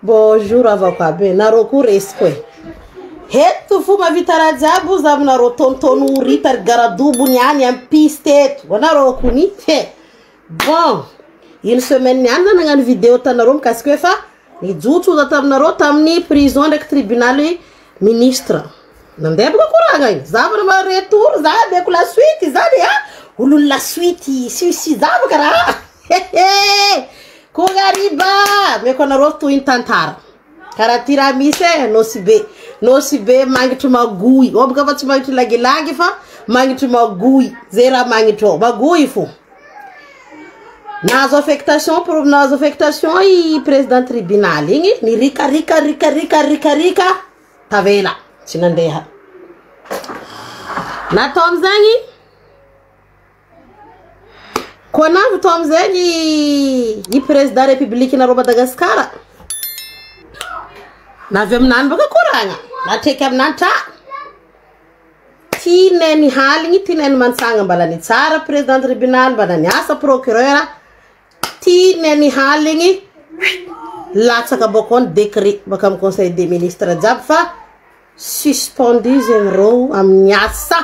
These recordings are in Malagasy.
Bonjour havako aby e, nareo koa resiko e. Eto fo mahavita raha jiaby za aminareo tonton horita ry garadobo niany amy piste eto, anareo kony he. Bon, une semaine niany za nagnano vidéo tanareo mikasiky hoe fa nijotso za taminareo tamin'ny prison ndraiky tribunaly ministre. Nandeha boka koragna igny, za vao retour za ameko la suite zany a, olon'ny la suite si za boka raha. Kogariba, ameko anareo toy ny tantara. Karaha ty raha misy e, Nosy Be. Nosy Be magnitry magoy. Ao boka fa tsy magnitry lagilagy fa magnitry magoy. Zay raha magnitry ao, magoy fo. Nahazo affectation pour nahazo affectation i président tribunal igny nirikarika rika rika rika rika tavela tsy nandeha. Natao amizegny koa navy tao amizegny i président république nareo Madagasikara navy aminany baka koragna natreky aminany tra tianay haligny tianay mantsagna mbala nitsara président tribunal mbala niasa procureur tianay haligny latsaka bôka ny décret baka amy conseil des ministres jiaby fa suspendu zegny rô amin'ny asa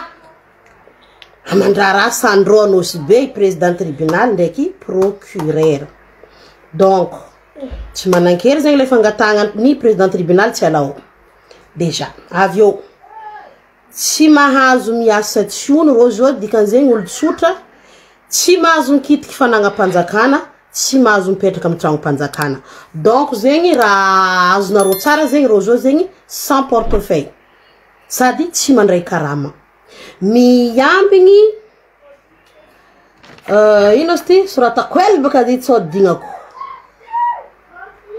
aman-draharaha sandrô Nosy Be président tribunal ndraiky procureur. Donc tsy manan-kery zegny le fangatahana ny président tribunal tsy alao déjà. Avy eo tsy mahazo miasa tsiony rô zao dikan'izegny olo tsotra tsy mahazo mikitiky fanagnam-panjakana tsy mahazo mipetraka amy tragnom-panjakana. Donc zegny raha azonareo tsara zegny rô zao zegny sans portefeuille sady tsy mandray karama. Miambigny ino izy ty soratako hely baka ty tsy hodignako.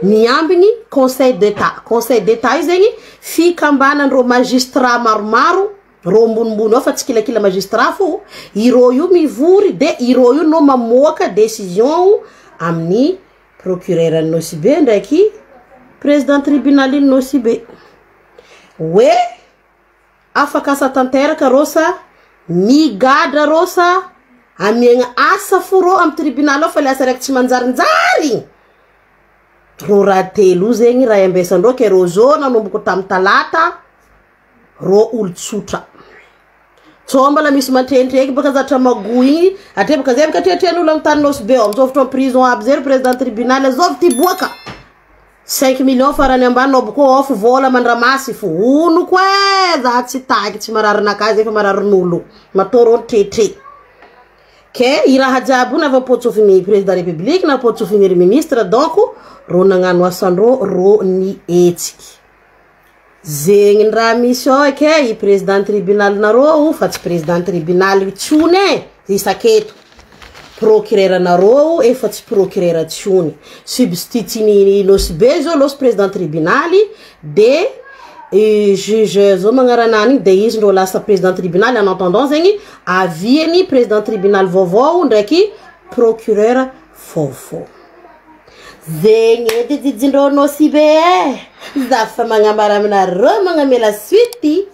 Miambigny conseil d'état. Conseil d'état io zegny fikambanandreo magistrat maromaro rô ambonimbony ao fa tsy kilakila magistrat fo irô io mivory de irô io no mamoaka décision amin'ny procureur Nosy Be ndraiky président tribunal iny Nosy Be hoe afaka asa tanteraka rô sa migadra rô sa amiagna asa fo rô amy tribunal ao fa le asa raiky tsy manjarinjary igny. Rô raha telo io zegny raha iambesandreo ke rô zao nanomboko tamy talata rô olo tsotra. Tsô mbala misy matrentreky baka zatra magoy igny atre baka zay baka tretren'olo amy tany Nosy Be ao amizao fotoa prison aby zay ry président tribunal zovy ty boaka 5 millions farany ambany nao boko ofo vola mandramasy fo ono koa e za tsy taky tsy mararinakahy zay fa mararin'olo matô rô tretre. Ke i raha jiaby io navy ampôtsofiny président république na ampôtsofiny ry ministre donc rô nagnano asandrô rô nietsiky. Zegny ny raha misy ao eke i président tribunal nareo fa tsy président tribunal tsony e isaketo. Procureur nareo efa tsy procureur tsony. Substitut ny Nosy Be zao losy président tribunal de juge zao magnaranany igny de izy ndrô lasa président tribunal en attendant zegny aviany président tribunal vaovao ndraiky procureur vaovao. Zegny edy jijindrô Nosy Be e. Za fa magnambara aminareo magnamela suite.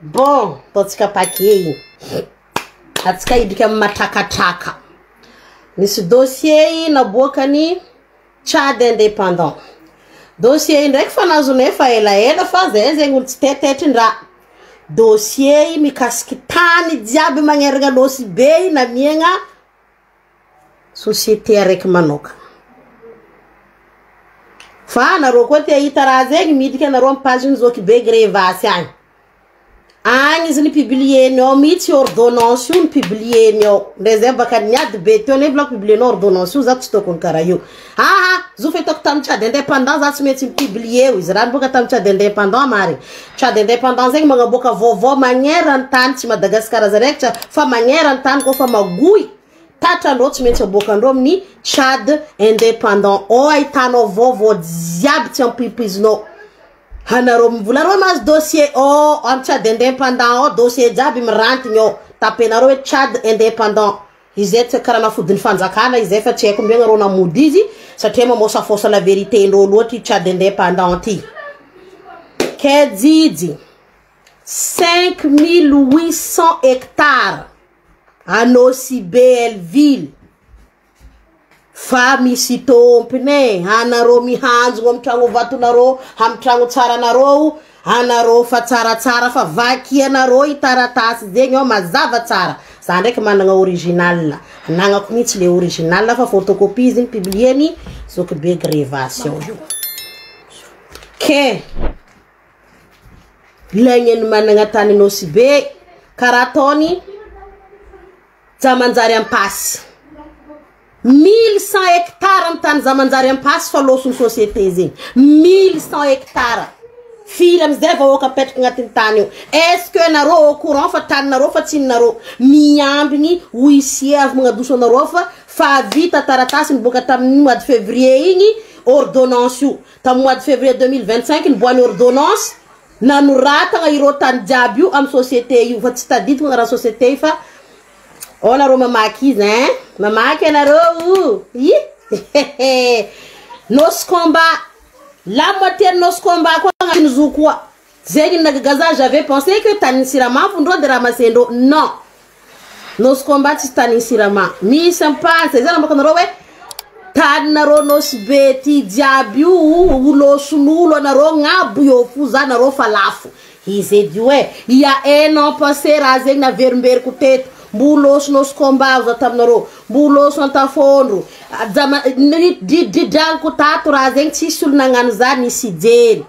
Bon, ataontsika paquet igny. Atsika hidriky amy matrakatraka. Misy dossier naboakany Tchad indépendant. Dossier ndraiky fa nazonay fa elaela fa zay zegny olo tsy tetetrin-draha. Dossier mikasiky tany jiaby magnerana Nosy Be namiagna société araiky manokana. Fa anareo koa te hahita raha zegny miditra anareo amy page ny Zoky Be Grevasy agny. Agny izy nipublieny ao mihitsy ordonnance io nipublieny ao. Ndre zay baka niady be teo nefa volako publienao ordonnance io za tsy tokony karaha io. Aha, zo fa hitako tamy Tchad indépendant za tsy maintsy mipublier izy raha boka tamy Tchad indépendant marigny. Tchad indépendant zegny magnaboaka vaovao magneran-tany tsy Madagasikara zaraiky fa magneran-tany koa fa magoy. Tatrandreo tsy maintsy aboakandreo amin'ny Tchad indépendant. Ao ahitanao vaovao jiaby tsy ampoipoizinao. Anareo mivola reo mahazo dossier ao amy Tchad indépendant ao dossier jiaby mirantigny ao. Tapenareo hoe Tchad indépendant. Izay tsy karaha nafodin'ny fanjakana izay fa tsy haiko mbe reo namody izy satria mamosafosa la vérité ndreo loatra i Tchad indépendant ty. Ke jijy 5800 hectares à Nosy Be Hell-Ville. Fa misy tompony e, anareo mihanjogno amy tragno vatonareo, amy tragno tsaranareo, anareo fa tsaratsara fa vakianareo i taratasy zegny ao mazava tsara. Za ndraiky managna original, anagnako mihitsy le original fa photocopie izy publieny zokibe grévation io. Ke ilaigny managna tany Nosy Be karaha ataony Jamanjary Ampasy. 1100 hectares amy tany Jamanjary Ampasy fa loson'ny société zegny. 1100 hectares. Firy amizay vahoaka mipetraka agnatin'ny tany io. Est-ce que nareo au courant fa taninareo fa tsy ninareo? Miambigny huissier avy magnadoso anareo fa vita taratasy niboaka tamin'ny mois de février igny ordonnance io. Tamin'ny mois de février 2025 niboahany ordonnance nanoratagna ireo tany jiaby io amy société io fa tsy tadidiko raha société io fa ao nareo mamaky izy hein, mamaky anareo i Nosy Combat, la moitié Nosy Combat koa agnatiny zo koa zegny nagagaza. J'avais pensé que tany Sirama fondreo de ramasendreo. Non, Nosy Combat tsisy tany Sirama, misy ampasy zay namboaka anareo hoe taninareo Nosy Be ty jiaby io holoson'olo anareo gnabo eo fo za nareo fa lafo izy edy io e. Il y a un an passé raha zegny naverimberiko teto, mbo loso Nosy Combat za taminareo, mbo loso Antafondro jama dridridraniko tato raha zegny tsisy olo nagnano za nisy jery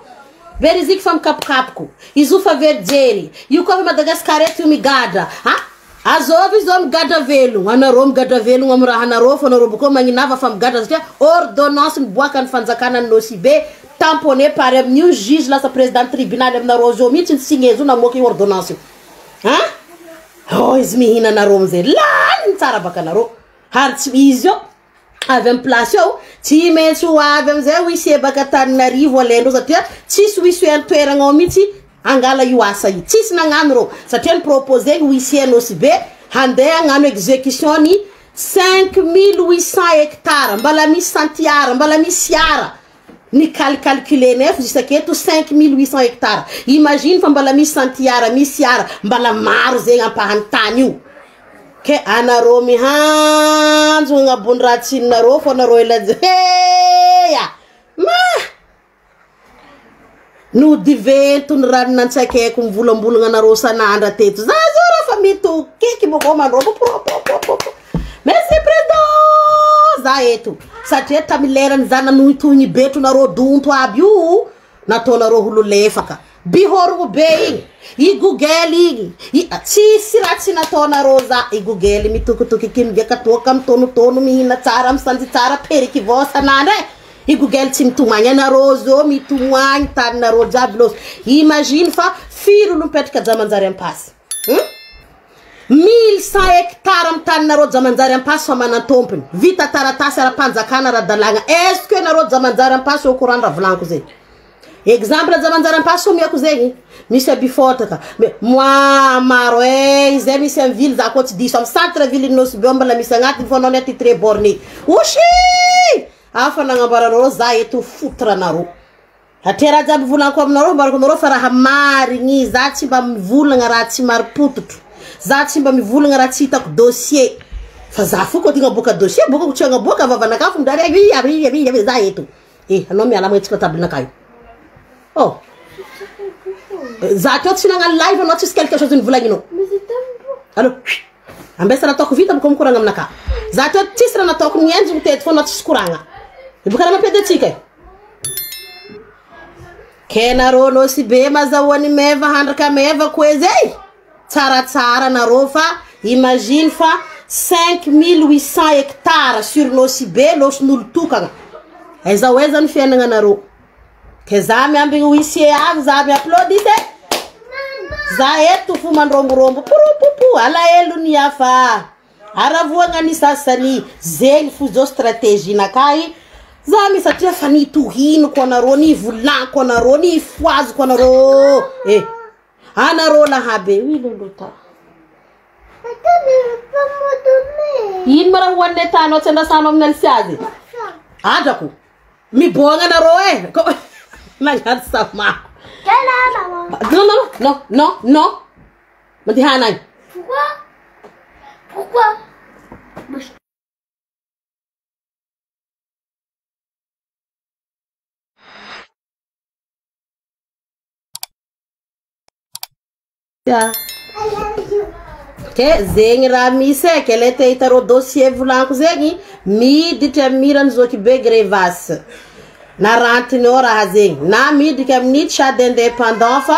veriziky fa mikapokapoko izy io fa verijery io koa fa Madagasikara eto io migadra ha azovy izy zao migadra velogno anareo, migadra velogno amy raha anareo fa anareo boko magninava fa migadra satria ordonnance miboaka ny fanjakana ny Nosy Be tamponné par amin'io juge lasa président tribunal aminareo zao mihitsy ny signé zo namoaka io ordonnance io. Han oh izy mihina anareo amizay lany tsara baka anareo ary tsy izy io avy amy place eo tsy maintsy ho avy amizay huissier baka Taninarivo alaindreo satria tsisy huissier antoeragna ao mihitsy angala io asa io, tsisy nagnano reo satria ny proposé huissier Nosy Be handeha hagnano exécution ny 5800 hectares mbala misy santiara mbala misy ara ny calcalculenay fo isaketo 5800 hectares. Imagine fa mbala misy santiara, misy ara mbala maro zegny ampahany tany io ke anareo mihanjo agnabony raha tsininareo fo anareo ela ya ma no divento ny rano nantsakaiko mivolambolagna anareo sanandra teto za zao raha fa mitokeky boko mandrombo propopopopo. Merci président, za eto satria tamy lerany za nanohitohigny betronareo donto aby io nataonareo olo lefaka bihorogno be igny i Google igny i tsisy raha tsy nataonareo za i Google mitokitokiky migiaka toaka mitonotono mihina tsara misanjy tsara periky vao sanandra e i Google tsy mitomagny anareo zao mitomagny taninareo jiaby loso. Imagine fa firy olo mipetraka Jamanjary Ampasy, 1100 hectares amy taninareo Jamanjary Ampasy fa manantompony vita taratasy ara-panjakana ara-dalàgna. Est-ce que nareo Jamanjary Ampasy au courant raha volaniko zegny? Exemple Jamanjary Ampasy omiako zegny misy abifotaka moi maro e izay misy amy ville za koa tsy diso amy centre ville Nosy Be mbala misy agnatiny fa anao ny attitré borné osy afa nagnamboaranareo za eto fotra anareo satria raha jiaby volaniko aminareo ambarako anareo fa raha marigny. Za tsy mba mivolagna raha tsy maripototro, za tsy mba mivolagna raha tsy hitako dossier fa za fo koa tia agnaboaka dossier bôka ko tsy agnaboaka vavanakahy fo midrary ari ari ari ari za eto e anao miala magnetsika tablonakahy io. Oh za teo tsy nagnano live anao tsisy quelque chose nivolagninao. Allo ambesa raha ataoko vita bôka mikoragna aminakahy za teo tsisy raha nataoko nienjogno teto fô anao tsisy koragna io bôka raha mampiady atsika e ke nareo Nosy Be mazahoany meva handraka meva koe zay tsaratsara nareo fa imagine fa 5800 hectares sur Nosy Be loson'olo tokagna aiza ho aiza ny fiainagna anareo ke za miambigny huissier avy za miapplaudisse za eto fo mandromborombo poropopo alahelo ny hafa aravoagna ny sasany zegny fo zao stratégie nakahy za mi satria fa nitohiniko anareo nivolaniko anareo nifoaziko anareo e anareo lahabe oi lolota. Ino ma raha hoaniny atanao tsy andrasanao amin'ny alisiazy andrako miboagna anareo e ko nagnano samako. Non, non, non, non, non, mandehana agny. Pourquoi? Pourquoi? Ya. Ke zegny raha misy e, ke le te hitareo dossier volaniko zegny, miditry amy mirany zokibe Grevas. Narantiny ao raha zegny. Na midriky amin'ny Tchad indépendant fa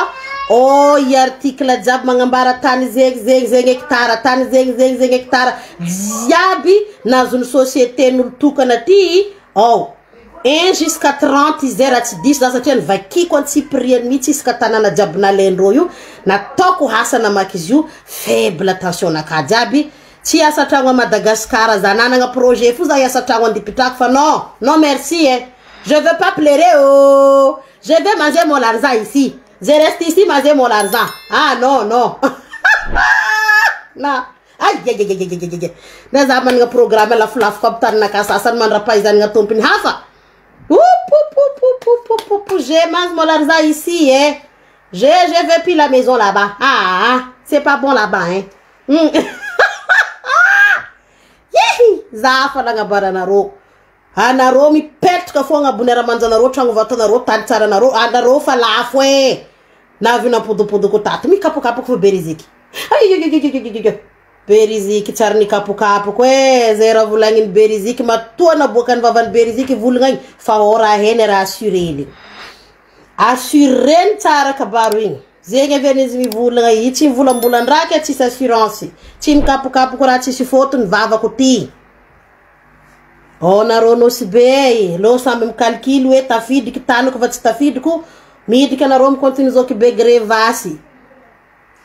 oh i article jiaby magnambara tany zegny zegny zegny hectare, tany zegny zegny zegny hectare jiaby nazon'ny société n'olo tokana ty ao. 1 jusqu'à 30 izay raha tsy diso za satria nivakiko antsipiriany mihitsy isaka tanàna jiaby nalaindreo io, nataoko hasa namaky izy io, faible tension naka jiaby. Tsy hiasa tragno a Madagasikara za, nanagna projet fo za hiasa tragno andipitrako fa non, non merci eh. Je veux pas pleurer oh. Je vais manger mon argent ici. Je reste ici manger mon argent. Ah non non. Na ay ay ay ay ay ay ay. Na za managna programme lafolafo aby taninaka sasany mandra-pahaizanagna tompony hafa. Oup, oup, oup, oup, oup, oup, oup, oup. Je mange mon argent ici, eh. Je veux plus la maison là-bas. Ah, ah, c'est pas bon là-bas, hein. Hihi, za fa nagnambaranareo. Anareo mipetraka foagna ambony ara-manjanareo, tragno vatanareo, tany tsaranareo, anareo fa lafo e. Navy nampodipodiko tato, mikapokapoko fa beriziky. Ay, ay, ay, ay, ay, ay, ay. Beriziky tsary nikapokapoko e, zay raha volagniny beriziky, matoa naboakany vavany beriziky volagna igny, fa ao raha heny raha assuré-ny. Assuré-ny tsara kabaro igny. Zegny avy anizy mivolagna i, tsy mivolambolan-draha ke tsisy assurance. Tsy mikapokapoko raha tsisy fotony vavako ty. Ao nareo Nosy Be, lo samby mikalkily hoe tafidriky taniko fa tsy tafidriko, midriky anareo mikontinue zokibe grevasy.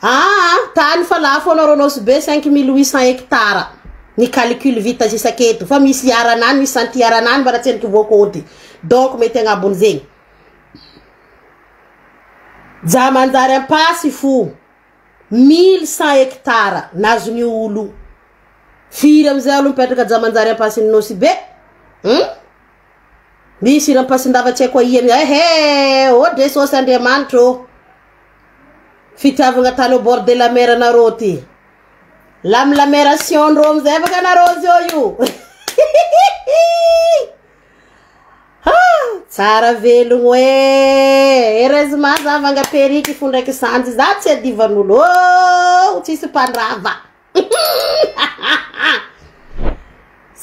Ah, tany fa lafo anareo Nosy Be 5800 hectares. Ny calcul vita isaketo fa misy iaranany, misy santiaranany mba raha tsendriky voakonty. Donc mety agnabony zegny. Ja manjary ampasy fo 1100 hectares nazon'ny olo. Firy amizay olo mipetraka ja manjary ampasy Nosy Be? Misy ira ampasin-dava tsy haiko aia. Ehe, ô Jesosy Andriamanitro. Fitiavagna tany au bord de la mer anareo ty. Lamlameration ndreo amizay afaka anareo zio io. Ah, tsara velogno e. Heureusement za vanga periky fo ndraiky sanjy za tsy adivan'olo. Oh, tsisy mpandrava.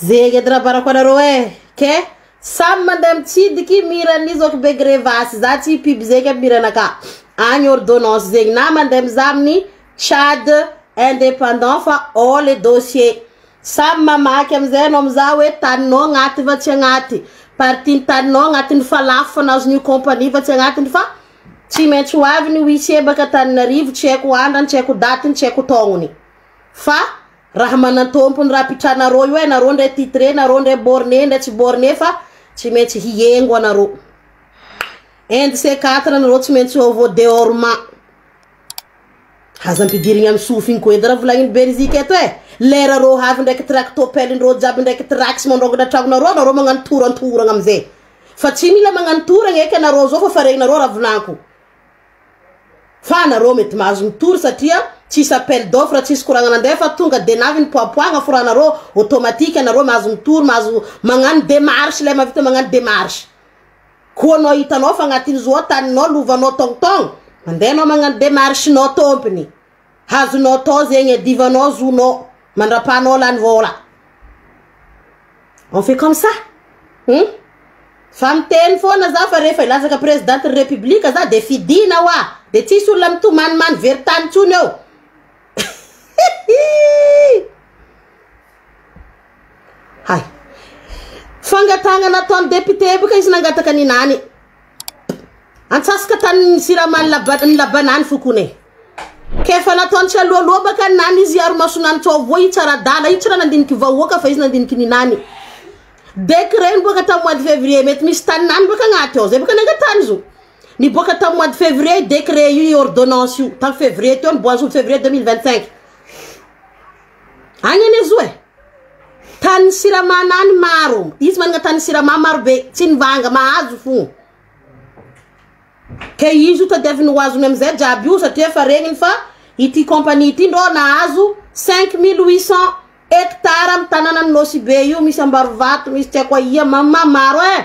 Zegny edy raha barako anareo e. Ke samy mandeha mitsidiky mirany zokibe grevasy za tsy piby zegny amy miranaka. Agny ordonnance zegny na mandeha mizaha amin'ny Tchad indépendant fa ao le dossier. Samy mamaky amizay anao mizaha hoe taninao agnaty fa tsy agnaty. Partie ny taninao agnatin'ny falafo fa nazon'io compagnie fa tsy agnatiny fa tsy maintsy ho avy ny huissier baka Antananarivo, tsy haiko andrany, tsy haiko datiny, tsy haiko taognony. Fa raha manan-tompony raha pitranareo io e, nareo ndray titré, nareo ndray borné, ndray tsy borné fa tsy maintsy hiengo anareo. Indice 4 anareo tsy maintsy ho avo dehorma. Aza ampidirigny amy sofigny koa edy raha volagniny Beriziky eto e. Lera rô avy ndraiky tractopelle-ndreo jiaby ndraiky trax mandrongona tragnonareo, anareo magnano torantoragna amizay. Fa tsy mila magnano toragna eky anareo zao fa faregninareo raha volaniko. Fa anareo mety mahazo mitory satria tsisy appel d'offre, tsisy koragna nandeha fa tonga de navy ny poapoagna foranareo automatique anareo mahazo mitory, mahazo magnano démarche, le mahavita magnano démarche. Koa anao hitanao fa agnatin'ny zo taninao lovanao tongtong, mandeha anao magnano démarche nao tompony. Hazonao atao zegny adivanao zonao mandrapanao lany vola. On fait comme ça. Fa miteny foana za fa rehefa ilazaka présidente ny république za de fidina hoa, de tsisy olona mitomanimany very tany tsony eo. Hay. Fangatahana nataon'ny député boka izy nangataka ninany. Antsasaka tany siramany ny labanany fokony. Kefa nataony tsy alohaloha baka nany izy hiaro masonany tsao voa i tsara dala i tsy raha nandiniky vahoaka fa izy nandiniky ninany. Décret niboaka tamin'ny mois de février mety misy tany nany baka agnaty ao zay baka nangatany zo. Niboaka tamin'ny mois de février décret io ordonnance io tamin'ny février teo niboazo février 2025. Agny ane zo e. Tany siramana any maro. Izy manana tany sirama maro be tsy nivanga mahazo fo. Ke izy io tadiaviny ho azony amizay jiaby io satria efa regniny fa ity compagnie ity ndrô nahazo 5800 hectares amy tanànan'i Nosy Be io misy Ambarovato, misy tsy haiko aia, mama maro e.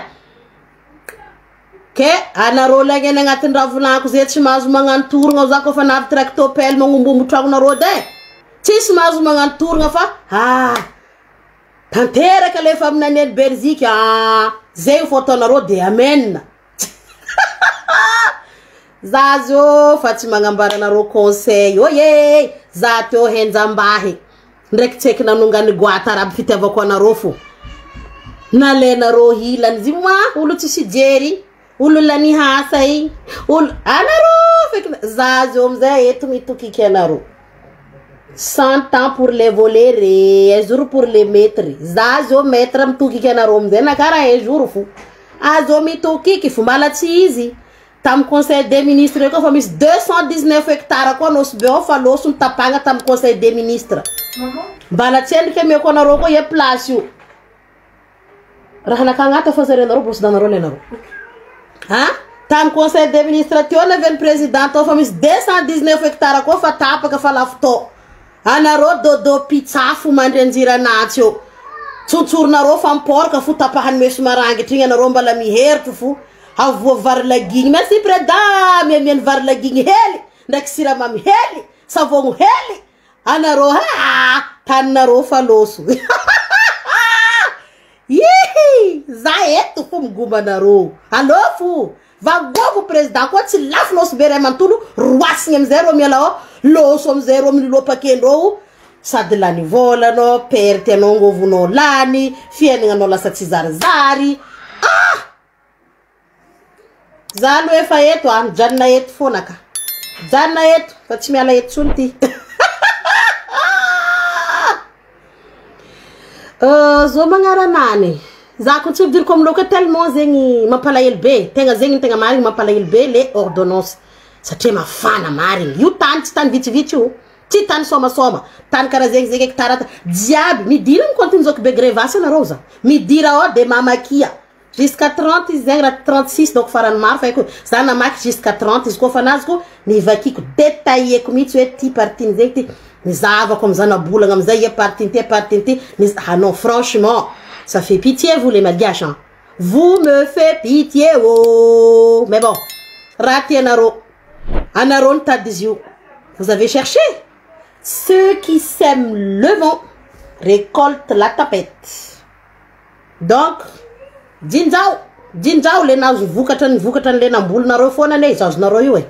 Ke anareo lagnena agnatin'ny raha volaniko zay tsy mahazo magnano torogna ao za koa fa navy tractopelle magnombombo tragnonareo edy e. Tsisy mahazo magnano torogna fa ah tanteraka le faminanian'i Belzika ah zay fô ataonareo de amen. Za zô fa tsy magnambara anareo conseil oye za teo henjambahy ndraiky tsy haiko nanongany goata raha fitiavako anareo fo. Nalainareo ilany izy ma olo tsisy jery olo lany hasa igny olo anareo feky za zao amizay eto mitokiky anareo. 100 ans pour les voler et un jour pour les maîtres. Za zao maître mitokiky anareo amizay na karaha un jour fo. Azo mitokiky fo mbala tsy izy. Tamy conseil des ministres koa fa misy 219 hectares koa Nosy Be ao fa loso nitapagna tamy conseil des ministres. Mbala tsy endriky ameko anareo koa ie place io. Raha naka agnaty fa zarenareo brosse danareo lenareo. Ha? Tamy conseil des ministres teo navian'ny président tao fa misy 219 hectares koa fa tapaka fa lafo tao. Anareo dodo pitsafo mandry anjiranantsy eo. Tsontsorinareo fa miporka fo tapahany meso marangitra igny anareo mbala miheritro fo. Avoa vary lagigny. Merci président. Miamiany vary lagigny hely. Ndraiky siramamy hely. Savogno hely. Anareo ha taninareo fa loso. Ihi! Za eto fo migomba anareo. Allo fo. Vagovo président koa tsy lafo loso be ray manontolo roasiny amizay reo miala ao loso amizay reo mililopakendreo sady lany volanao perte anao ngovonao lany fiaignanao lasa tsy zarizary. Ah! Za aloha efa eto ah, mijanona eto foana ka. Mijanona eto fa tsy miala eto tsony ty. Zo magnaranany. Za ko tsy ampidiriko amin'ny laoka tellement zegny mampalahelo be. Tegna zegny tegna marigny mampalahelo be le ordonnance. Satria mafana marigny. Io tany tsy tany vitsivitsy io. Tsy tany somasoma. Tany karaha zegny zegny hectare jiaby. Midira amin'ny compte nzoky be grevasy anareo za. Midira ao de mamakia. Jusqu'à 30 izy zegny raha 36 donc farany maro fa haiko za namaky jusqu'à 30 izy koa fa nazoko nivakiko détailleko mihitsy hoe ty partie zegny ty nizavako amy zanabolagna amizay ia partie ty partie ty ah non franchement ça fait pitié vous les malgaches hein. Vous me fait pitié oh mais bon raha tianareo anareo nitady izy io vous avez cherché. Ceux qui sèment le vent récoltent la tempête. Donc jinjao jinjao le nahazo vokatra ny vokatra ny le nambolinareo foana ane izy azonareo io e.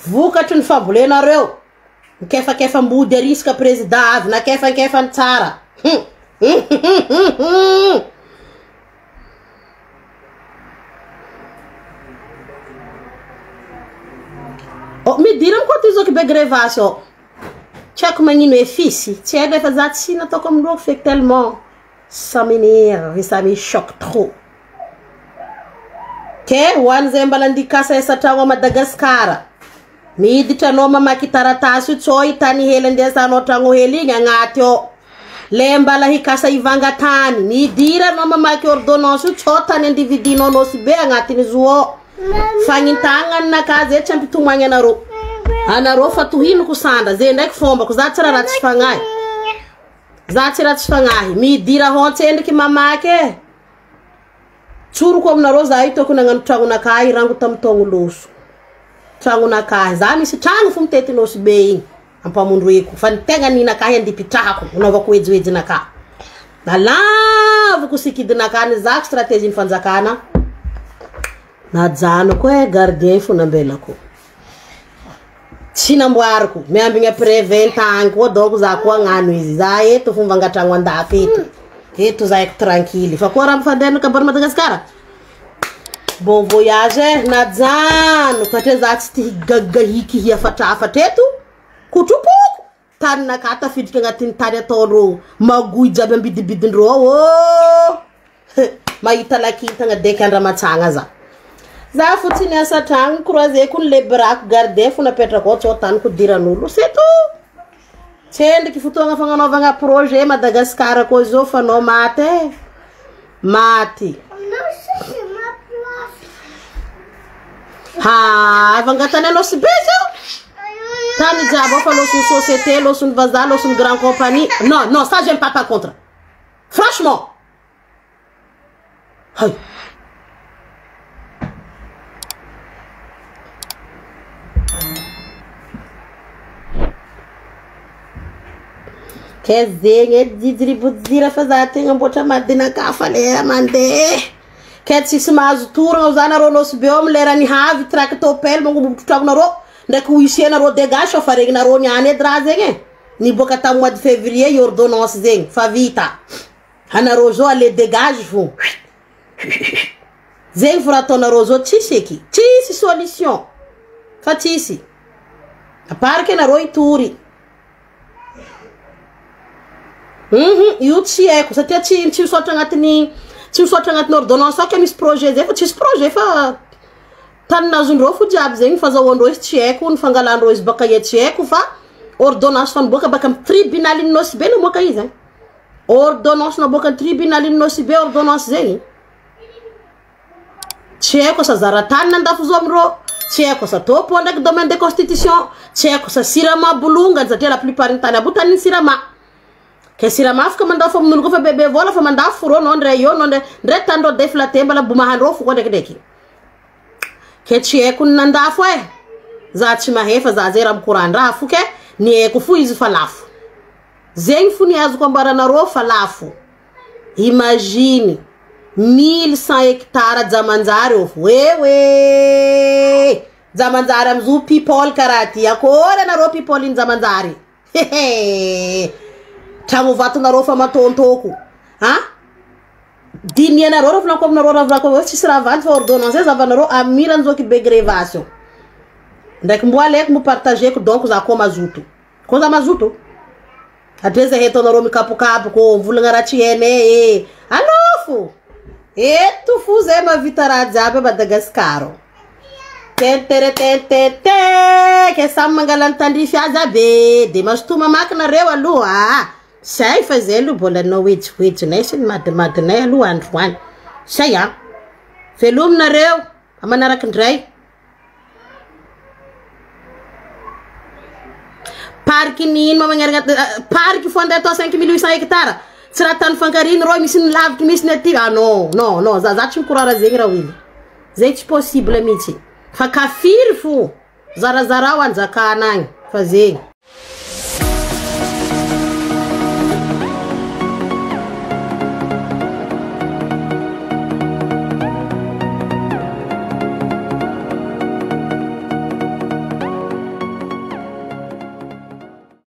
Vokatry ny fambolenareo. Mikefakefa mbody arisika président avy nakefakefany tsara. Oh, midira koa ty zoky be grevasy ao. Tsy haiko magnino e fisy. Tsy haiko efa za tsy nataoko amin'ny lohako feky tellement ça m'énerve, ça me choque trop. Ke ho an'izay mbala andikasa asa tragno a Madagasikara. Miditra anao mamaky taratasy io tsô tany hely andesanao tragno hely igny agnaty ao. Le mbala hikasa ivanga tany. Midira anao mamaky ordonnance io tsô tany andividinao Nosy Be agnatin'izy io ao. Fagnintagna ninakahy zay tsy ampitomagny anareo. Anareo fa tohiniko sandra zay ndraiky fombako za tsy raha ratsy fagnahy. Za tsy ratsy fagnahy. Midira hontsendriky mamaky e. Tsoriko aminareo za io tokony hagnano tragnonakahy rango tamy taogno loso. Tragnonakahy. Za misy tragno fo mitety Nosy Be igny. Ampamondroeko. Fa ny tegna ninakahy andipitrahako. Naovako ejioejinakahy. Nalaviko sikidinakahy nizako stratégie ny fanjakana. Najanoko e gardien fo nambelako. Tsy namboariko. Miambigny après 20 ans koa donc za koa hagnano izy. Za eto fomba angatragno andafy eto. Eto za haiko tranquille. Fa koa raha mifandeha kabary Madagasikara. Bon voyage e najano satria za tsy tia higagahiky hiafatrafatra eto. Kotropoko. Taninakahy tafiditra agnatin'ny tany ataondreo magoy jiaby ambidibidindreo ao. Oh! Mahita lakintagna deky andramatsagna za. Za fotsiny asa tragno croisé-ko ny le brako gardien fo napetrako ao tsô tany kodiran'olo c'est tout. Tsendriky fotoagna fagnanaovagna projet Madagasikara koa zao fa anao maty e. Maty. Non, ça c'est ma place. Ha, avy angatany anao sy be zao. Tany jiaby ao fa loson'ny société, loson'ny vazaha, loson'ny grand compagnie. Non, non, ça j'aime pas par contre. Franchement. Hay. Ke zegny edy jijiribojira fa za tegna amboatra madinaka fa lera mandeha. Ke tsisy mahazo toragna za nareo Nosy Be amy lerany havy tractopelle magnombobotro tragnonareo ndraiky huissier nareo dégage fa regninareo niany edy raha zegny e. Niboaka tamy mois de février i ordonnance zegny fa vita. Anareo zao allez dégage fo. Zegny fo raha ataonareo zao tsisy eky. Tsisy solution. Fa tsisy. Apariky anareo hitory. Io tsy haiko satria tsy misaotra agnatin'ny tsy misaotra agnatin'ny ordonnance ao ke misy projet zay fa tsisy projet fa tany nazondreo fo jiaby zegny fazahoandreo izy tsy haiko ny fangalandreo izy baka ia tsy haiko fa ordonnance fa niboaka baka amy tribunalin'ny Nosy Be namoaka izy e. Ordonnance naboaka tribunalin'ny Nosy Be ordonnance zegny. Tsy haiko asa zaratany nandafo zo amindreo, tsy haiko asa topo ndraiky domaine de constitution, tsy haiko asa sirama bolongany satria la plupart ny tany aby io tanin'ny sirama. Ke sirama afaka mandafo amin'olo koa fa bebe vola fa mandafo rô no ndray eo no ndray ndray tany deflaté mbala bomahandreo fo koa ndraikindraiky. Ke tsy haiko ny nandafo e. Za tsy mahefa za zay raha mikoran-draha fo ke ny haiko fo izy fa lafo. Zegny fo ny azoko ambaranareo fa lafo. Imagine 1100 hectares jamanjary eo fo. Ewe! Jamanjary amizao people karaha ty. Akory anareo people iny jamanjary. Hehe. Tragno vatonareo fa matontoko. Ha? Dinianareo raha volaniko aminareo raha volaniko aminareo tsisy raha vandy fa ordonnance zavanareo amiran'zao be grévation. Ndraiky mbo alaiko mbo partageko donc za koa mazoto. Koa za mazoto. Atria zay ataonareo mikapokapoko mivolagna raha tsy hainay e. Alô fo. Eto fo zay mahavita raha jiaby a Madagasikara. Tenteretentete ke samy mangala ny tandrify azy aby de mazotoa mamaky nareo aloha. Zay fa zay aloha mbola anao hoejihojinay sy ny madimadinay aloha androany. Zay a. Velomy nareo manaraky indray. Parc ny ino magnaraka parc fo andeha atao 5800 hectares. Tsy raha tany fankariny rô misy ny lavitry misy ny aty. Ah non, non, non, za tsy mikorara zegny raha ily. Zay tsy possible mihitsy. Fa kafiry fo. Zarazarao anjakana agny fa zegny.